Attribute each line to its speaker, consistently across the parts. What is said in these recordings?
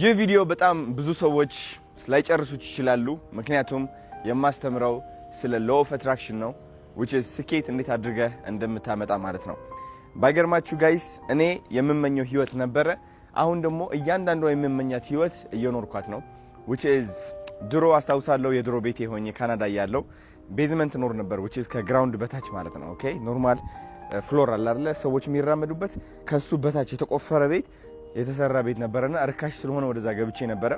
Speaker 1: ይህ ቪዲዮ በጣም ብዙ ሰዎች ላይጨርሱት ይችላሉ። ምክንያቱም የማስተምረው ስለ law of attraction ነው፣ which is ስኬት እንዴት አድርገህ እንደምታመጣ ማለት ነው። ባይገርማችሁ guys፣ እኔ የምመኘው ህይወት ነበረ። አሁን ደግሞ እያንዳንዷ የምመኛት ህይወት እየኖርኳት ነው። Which is ድሮ አስታውሳለሁ፣ የድሮ ቤቴ ሆኜ ካናዳ እያለሁ basement እኖር ነበር፣ which is ከ ground በታች ማለት ነው። Okay፣ normal floor አለ አይደለ? ሰዎች የሚራመዱበት፣ ከሱ በታች የተቆፈረ ቤት፣ የተሰራ ቤት ነበረና ርካሽ ስለሆነ ወደዛ ገብቼ ነበረ።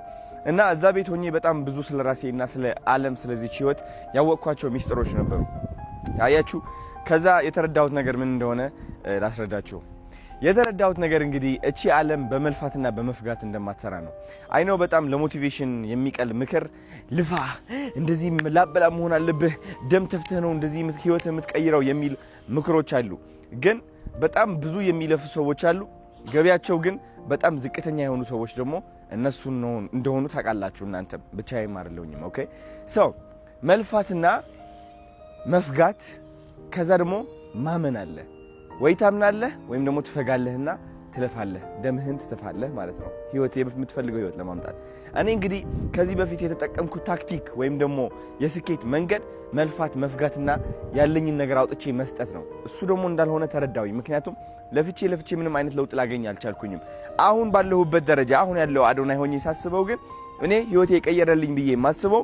Speaker 1: እና እዛ ቤት ሆኜ በጣም ብዙ ስለ ራሴ እና ስለ ዓለም፣ ስለዚች ህይወት ያወቅኳቸው ሚስጥሮች ነበሩ። አያችሁ፣ ከዛ የተረዳሁት ነገር ምን እንደሆነ ላስረዳችሁ። የተረዳሁት ነገር እንግዲህ እቺ ዓለም በመልፋትና በመፍጋት እንደማትሰራ ነው። I know፣ በጣም ለ motivation የሚቀል ምክር፣ ልፋ፣ እንደዚህ ላብ በላብ መሆን አለብህ፣ ደም ተፍተህ ነው እንደዚህ ህይወት የምትቀይረው የሚል ምክሮች አሉ። ግን በጣም ብዙ የሚለፉ ሰዎች አሉ። ገቢያቸው ግን በጣም ዝቅተኛ የሆኑ ሰዎች ደግሞ እነሱ እንደሆኑ ታውቃላችሁ። እናንተም፣ ብቻዬም አይደለሁኝም። Okay፣ so መልፋትና መፍጋት፣ ከዛ ደግሞ ማመን አለ። ወይ ታምናለህ ወይም ደግሞ ትፈጋለህና ትለፋለህ፣ ደምህን ትተፋለህ ማለት ነው፣ ህይወት የምትፈልገው ህይወት ለማምጣት። እኔ እንግዲህ ከዚህ በፊት የተጠቀምኩት ታክቲክ ወይም ደግሞ የስኬት መንገድ መልፋት፣ መፍጋትና ያለኝን ነገር አውጥቼ መስጠት ነው። እሱ ደግሞ እንዳልሆነ ተረዳሁኝ። ምክንያቱም ለፍቼ ለፍቼ ምንም አይነት ለውጥ ላገኝ አልቻልኩኝም። አሁን ባለሁበት ደረጃ፣ አሁን ያለው አዶናይ ሆኜ ሳስበው ግን እኔ ህይወቴ የቀየረልኝ ብዬ የማስበው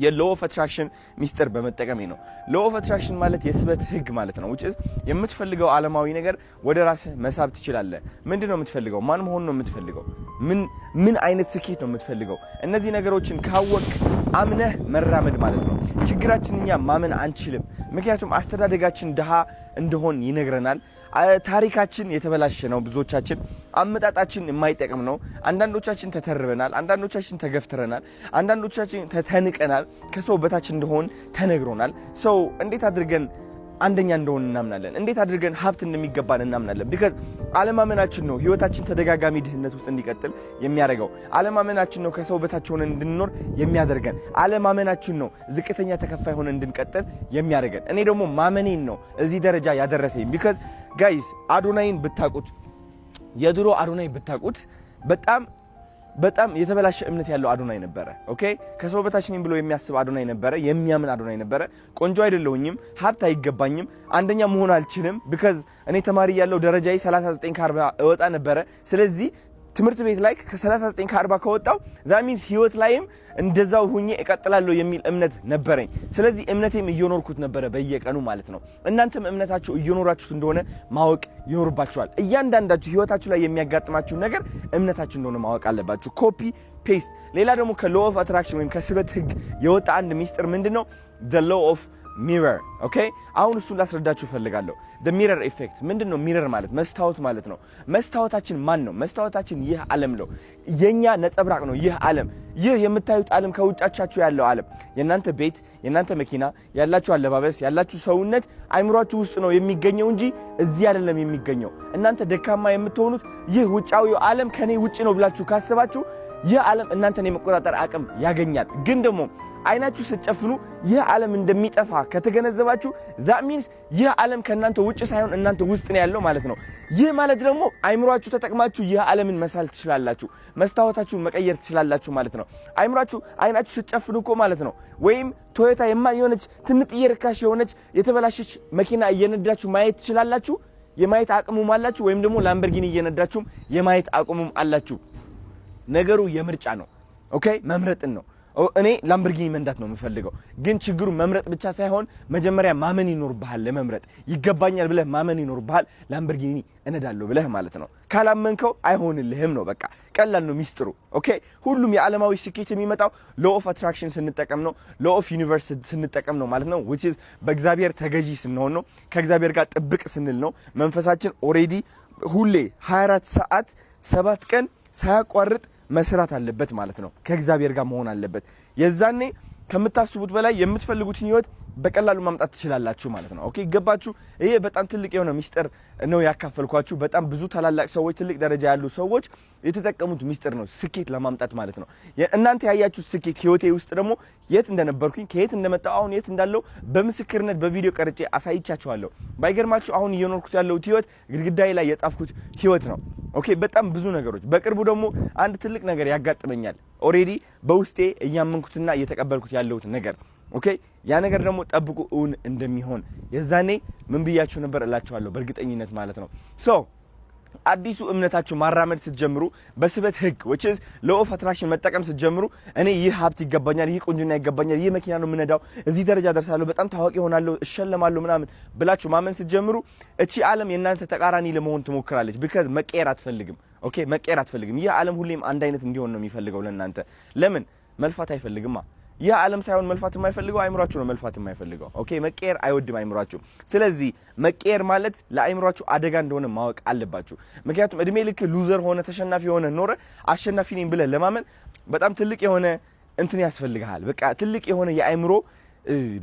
Speaker 1: የ law of attraction ሚስጥር በመጠቀሜ ነው። Law of attraction ማለት የስበት ህግ ማለት ነው። Which is የምትፈልገው ዓለማዊ ነገር ወደ ራስህ መሳብ ትችላለህ። ምንድን ነው የምትፈልገው? ማን መሆን ነው የምትፈልገው? ምን ምን አይነት ስኬት ነው የምትፈልገው? እነዚህ ነገሮችን ካወቅክ አምነህ መራመድ ማለት ነው። ችግራችን እኛ ማመን አንችልም። ምክንያቱም አስተዳደጋችን ድሃ እንደሆን ይነግረናል። ታሪካችን የተበላሸ ነው። ብዙዎቻችን አመጣጣችን የማይጠቅም ነው። አንዳንዶቻችን ተተርበናል፣ አንዳንዶቻችን ተገፍትረናል፣ አንዳንዶቻችን ተንቀናል። ከሰው በታች እንደሆን ተነግሮናል። So እንዴት አድርገን አንደኛ እንደሆን እናምናለን? እንዴት አድርገን ሀብት እንደሚገባን እናምናለን? Because አለማመናችን ነው ህይወታችን ተደጋጋሚ ድህነት ውስጥ እንዲቀጥል የሚያደርገው። አለማመናችን ነው ከሰው በታች ሆነን እንድንኖር የሚያደርገን። አለማመናችን ነው ዝቅተኛ ተከፋይ ሆነን እንድንቀጥል የሚያደርገን። እኔ ደግሞ ማመኔን ነው እዚህ ደረጃ ያደረሰኝ። Because guys፣ አዶናይን ብታቁት፣ የድሮ አዶናይ ብታቁት፣ በጣም በጣም የተበላሸ እምነት ያለው አዶናይ ነበረ። Okay፣ ከሰው በታች ነኝ ብሎ የሚያስብ አዶናይ ነበረ፣ የሚያምን አዶናይ ነበረ። ቆንጆ አይደለሁኝም፣ ሀብት አይገባኝም፣ አንደኛ መሆን አልችልም። Because እኔ ተማሪ እያለሁ ደረጃዬ 39 ከ40 እወጣ ነበረ። ስለዚህ ትምህርት ቤት ላይ ከ39 ከ40 ከወጣው that means ህይወት ላይም እንደዛው ሁኜ እቀጥላለሁ የሚል እምነት ነበረኝ። ስለዚህ እምነቴም እየኖርኩት ነበረ በየቀኑ ማለት ነው። እናንተም እምነታችሁ እየኖራችሁት እንደሆነ ማወቅ ይኖርባችኋል። እያንዳንዳችሁ ህይወታችሁ ላይ የሚያጋጥማችሁ ነገር እምነታችሁ እንደሆነ ማወቅ አለባችሁ። Copy paste። ሌላ ደግሞ ከ law of attraction ወይም ከስበት ህግ የወጣ አንድ ሚስጥር ምንድን ነው? The law of mirror። Okay፣ አሁን እሱን ላስረዳችሁ እፈልጋለሁ። The mirror effect ምንድን ነው? Mirror ማለት መስታወት ማለት ነው። መስታወታችን ማን ነው? መስታወታችን ይህ ዓለም ነው። የኛ ነጸብራቅ ነው ይህ ዓለም። ይህ የምታዩት ዓለም፣ ከውጫቻችሁ ያለው ዓለም፣ የእናንተ ቤት፣ የእናንተ መኪና፣ ያላችሁ አለባበስ፣ ያላችሁ ሰውነት አይምሯችሁ ውስጥ ነው የሚገኘው እንጂ እዚህ አይደለም የሚገኘው። እናንተ ደካማ የምትሆኑት ይህ ውጫዊው ዓለም ከኔ ውጭ ነው ብላችሁ ካሰባችሁ ይህ ዓለም እናንተን የመቆጣጠር አቅም ያገኛል። ግን ደግሞ አይናችሁ ስትጨፍኑ ይህ ዓለም እንደሚጠፋ ከተገነዘባችሁ that means ይህ ዓለም ከእናንተ ውጭ ሳይሆን እናንተ ውስጥ ነው ያለው ማለት ነው። ይህ ማለት ደግሞ አይምሯችሁ ተጠቅማችሁ ይህ ዓለምን መሳል ትችላላችሁ፣ መስታወታችሁን መቀየር ትችላላችሁ ማለት ነው። አይምሯችሁ፣ አይናችሁ ስትጨፍኑ እኮ ማለት ነው፣ ወይም ቶዮታ የሆነች ትንጥዬ ርካሽ የሆነች የተበላሸች መኪና እየነዳችሁ ማየት ትችላላችሁ፣ የማየት አቅሙም አላችሁ። ወይም ደግሞ ላምበርጊኒ እየነዳችሁም የማየት አቅሙም አላችሁ። ነገሩ የምርጫ ነው። Okay፣ መምረጥን ነው። እኔ ላምበርጊኒ መንዳት ነው የምፈልገው። ግን ችግሩ መምረጥ ብቻ ሳይሆን መጀመሪያ ማመን ይኖርብሃል። ለመምረጥ ይገባኛል ብለህ ማመን ይኖርብሃል። ላምበርጊኒ እነዳለሁ ብለህ ማለት ነው። ካላመንከው አይሆንልህም ነው። በቃ ቀላል ነው ሚስጥሩ። Okay፣ ሁሉም የዓለማዊ ስኬት የሚመጣው law of attraction ስንጠቀም ነው። Law of universe ስንጠቀም ነው ማለት ነው። Which is በእግዚአብሔር ተገዢ ስንሆን ነው። ከእግዚአብሔር ጋር ጥብቅ ስንል ነው። መንፈሳችን already ሁሌ 24 ሰዓት፣ 7 ቀን ሳያቋርጥ መስራት አለበት ማለት ነው። ከእግዚአብሔር ጋር መሆን አለበት። የዛኔ ከምታስቡት በላይ የምትፈልጉትን ህይወት በቀላሉ ማምጣት ትችላላችሁ ማለት ነው። Okay፣ ገባችሁ? ይሄ በጣም ትልቅ የሆነ ሚስጥር ነው ያካፈልኳችሁ። በጣም ብዙ ታላላቅ ሰዎች፣ ትልቅ ደረጃ ያሉ ሰዎች የተጠቀሙት ሚስጥር ነው ስኬት ለማምጣት ማለት ነው። እናንተ ያያችሁት ስኬት ህይወቴ ውስጥ ደግሞ የት እንደነበርኩኝ፣ ከየት እንደመጣሁ፣ አሁን የት እንዳለሁ በምስክርነት በቪዲዮ ቀርጬ አሳይቻችኋለሁ። ባይገርማችሁ አሁን እየኖርኩት ያለሁት ህይወት ግድግዳዬ ላይ የጻፍኩት ህይወት ነው። Okay፣ በጣም ብዙ ነገሮች። በቅርቡ ደግሞ አንድ ትልቅ ነገር ያጋጥመኛል። Already በውስጤ እያመንኩትና እየተቀበልኩት ያለሁት ነገር፣ okay፣ ያ ነገር ደግሞ ጠብቁ እውን እንደሚሆን። የዛኔ ምን ብያችሁ ነበር እላችኋለሁ በእርግጠኝነት ማለት ነው። So አዲሱ እምነታችሁ ማራመድ ስትጀምሩ፣ በስበት ህግ which is law of attraction መጠቀም ስትጀምሩ፣ እኔ ይህ ሀብት ይገባኛል፣ ይህ ቁንጅና ይገባኛል፣ ይህ መኪና ነው የምነዳው፣ እዚህ ደረጃ ደርሳለሁ፣ በጣም ታዋቂ ሆናለሁ፣ እሸለማለሁ ምናምን ብላችሁ ማመን ስትጀምሩ እቺ ዓለም የእናንተ ተቃራኒ ለመሆን ትሞክራለች። Because መቀየር አትፈልግም። Okay፣ መቀየር አትፈልግም። ይህ ዓለም ሁሌም አንድ አይነት እንዲሆን ነው የሚፈልገው ለእናንተ። ለምን? መልፋት አይፈልግማ። ይህ ዓለም ሳይሆን መልፋት የማይፈልገው አይምሯችሁ ነው መልፋት የማይፈልገው። Okay፣ መቀየር አይወድም አይምሯችሁ። ስለዚህ መቀየር ማለት ለአይምሯችሁ አደጋ እንደሆነ ማወቅ አለባችሁ። ምክንያቱም እድሜ ልክ loser ሆነህ፣ ተሸናፊ ሆነህ ኖረህ አሸናፊ ነኝ ብለህ ለማመን በጣም ትልቅ የሆነ እንትን ያስፈልግሃል። በቃ ትልቅ የሆነ የአይምሮ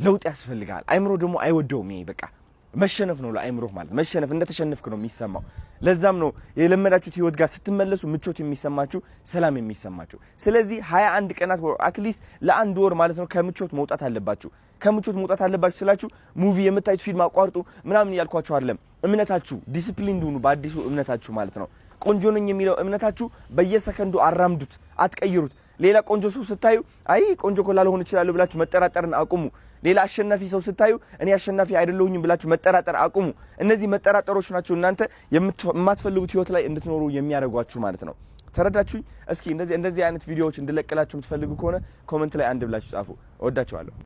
Speaker 1: ለውጥ ያስፈልግሃል። አይምሮ ደግሞ አይወደውም። ይሄ በቃ መሸነፍ ነው ለአይምሮህ ማለት፣ መሸነፍ፣ እንደተሸነፍክ ነው የሚሰማው። ለዛም ነው የለመዳችሁት ህይወት ጋር ስትመለሱ ምቾት የሚሰማችሁ፣ ሰላም የሚሰማችሁ። ስለዚህ 21 ቀናት፣ at least ለአንድ ወር ማለት ነው፣ ከምቾት መውጣት አለባችሁ። ከምቾት መውጣት አለባችሁ ስላችሁ movie የምታዩት ፊልም አቋርጡ ምናምን እያልኳችሁ አይደለም። እምነታችሁ ዲሲፕሊን ሁኑ፣ በአዲሱ እምነታችሁ ማለት ነው። ቆንጆ ነኝ የሚለው እምነታችሁ በየሰከንዱ አራምዱት፣ አትቀይሩት። ሌላ ቆንጆ ሰው ስታዩ አይ ቆንጆ እኮ ላልሆን እችላለሁ ብላችሁ መጠራጠርን አቁሙ። ሌላ አሸናፊ ሰው ስታዩ እኔ አሸናፊ አይደለሁኝም ብላችሁ መጠራጠር አቁሙ። እነዚህ መጠራጠሮች ናቸው እናንተ የማትፈልጉት ህይወት ላይ እንድትኖሩ የሚያደርጓችሁ ማለት ነው። ተረዳችሁኝ? እስኪ እንደዚህ እንደዚህ አይነት ቪዲዮዎች እንድለቅላችሁ የምትፈልጉ ከሆነ comment ላይ አንድ ብላችሁ ጻፉ። እወዳችኋለሁ።